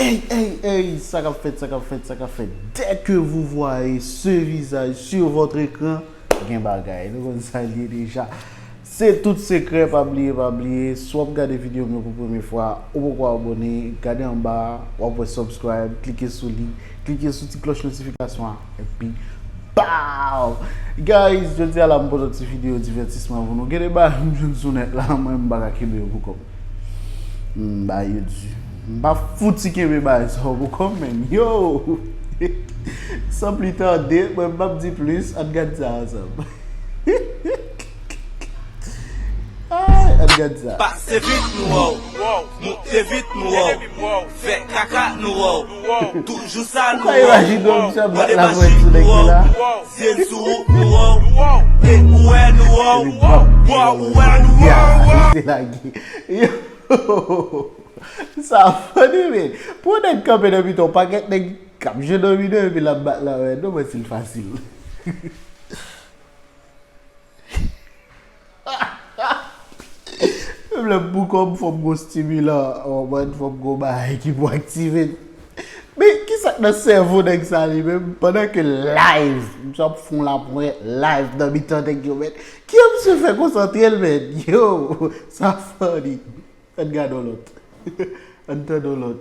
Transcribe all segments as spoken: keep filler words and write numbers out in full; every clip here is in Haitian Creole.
Hey, hey, hey, sa k ap fèt, sa k ap fèt, sa k ap fèt. Dès que vous voyez ce visage sur votre écran, gen bagay. Nou konn sa l ye deja. Se tout sekrè, pa bliye, pa bliye. Si w ap gade videyo m yo pou premye fwa, ou poko abòne, gade anba a, w ap wè subscribe, klike sou li, klike sou ti klòch notifikasyon an, epi pow! Guys, jodi a la m pote yon ti videyo divètisman pou nou. Gen de bagay m jwenn sou nèt la, mwen m pa ka kenbe yo pou kò m. M ba yo di. M pa fouti kenbe bagay sa yo pou kò m menm. Yo! San pli tande, mwen m p ap di plis, ann gad sa ansanm. Ay, ann gad sa. Pase vit nou wè w, moute vit nou wè w, fè kaka nou wè w, toujou sa nou wè w, mande machin nou wè w, zye n sou ou nou wè w, e ou wè nou wè w, bò ou wè nou wè w. Yo, se lage. Yo, sa funny, men. Pou yon nèg kanpe nan mitan yon pakèt nèg k ap jwe domino epi l ap bat la, men, non, mwen, si l fasil. Menm lè m pou kò m, fò m gon stimulan, ou konprann, fò m gon bagay ki pou aktive. Men, ki sa k nan sèvo nèg sa li menm? Pandan ke live, misye ap fè yon laponyèt live nan mitan nèg yo, men. Ki jan misye fè konsantre l, men? Yo, sa funny. Ann gade yon lòt. Ann tande yon lòt.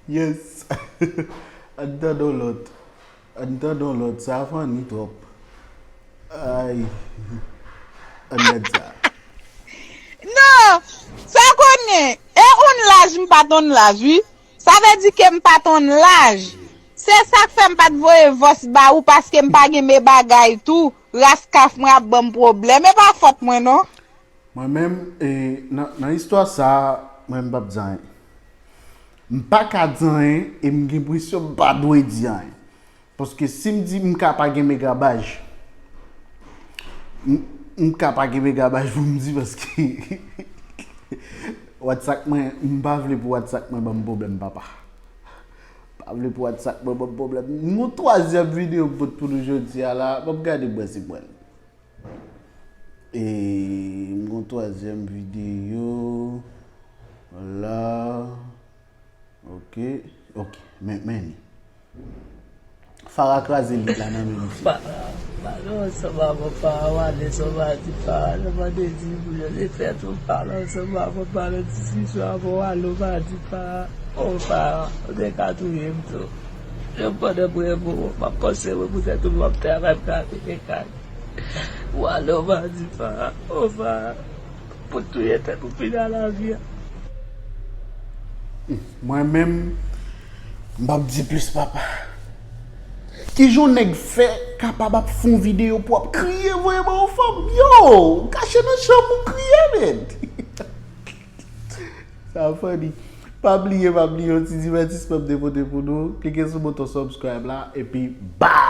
Yes. Ann tande yon lòt. Ann tande yon lòt. Sa funny twòp. Ay. Ann gad sa. Non! Sa konnen, e on laj m pa t on laj, wi. Sa vle di ke m pa t on laj. Se sa k fè m pa t voye vòs ba ou, paske m pa gen men bagay tou. Ras kaf mwen ap ban m pwoblèm. E pa fòt mwen, non. Mwen menm, e, nan, nan istwa sa a, mwen m p ap di anyen. M pa ka di anyen e m gen enpresyon m pa dwe di anyen. Paske si m di m ka pa gen megabaj, m, m ka pa gen megabaj pou m di paske WhatsApp mwen, m pa vle pou WhatsApp mwen ban m pwoblèm, papa. M pa vle pou WhatsApp mwen ban m pwoblèm. M gon twazyèm videyo m pot pou nou jodi a la, m ap gade m wè si m wè l. E m gon twazyèm videyo. Vwala. Ok. Ok. Men, men li. Fara kraze lit la nan men misye. Fara, pale ansanm avè Fara, w ale sou madi Fara, nan vandredi pou yo te fèt ou pale ansanm avè, pale diskisyon avè w, ale w madi Fara. O Fara, ou te ka touye m tou. Yo pandan m renmen w, m ap panse mwen poutèt ou m ap travay, m ka rete kay. Ou ale w madi Fara, o Fara, pou touye tèt ou fini a lavi a. Mwen menm, m p ap di plis, papa. Kijan yon nèg fè kapab ap fè yon videyo pou ap kriye voye ban yon fanm? Yo, kache nan chanm ou kriye, men. Sa funny. Pa bliye, pa bliye, yon ti divètisman m te pote pou nou. Klike sou bouton subscribe la, epi ba!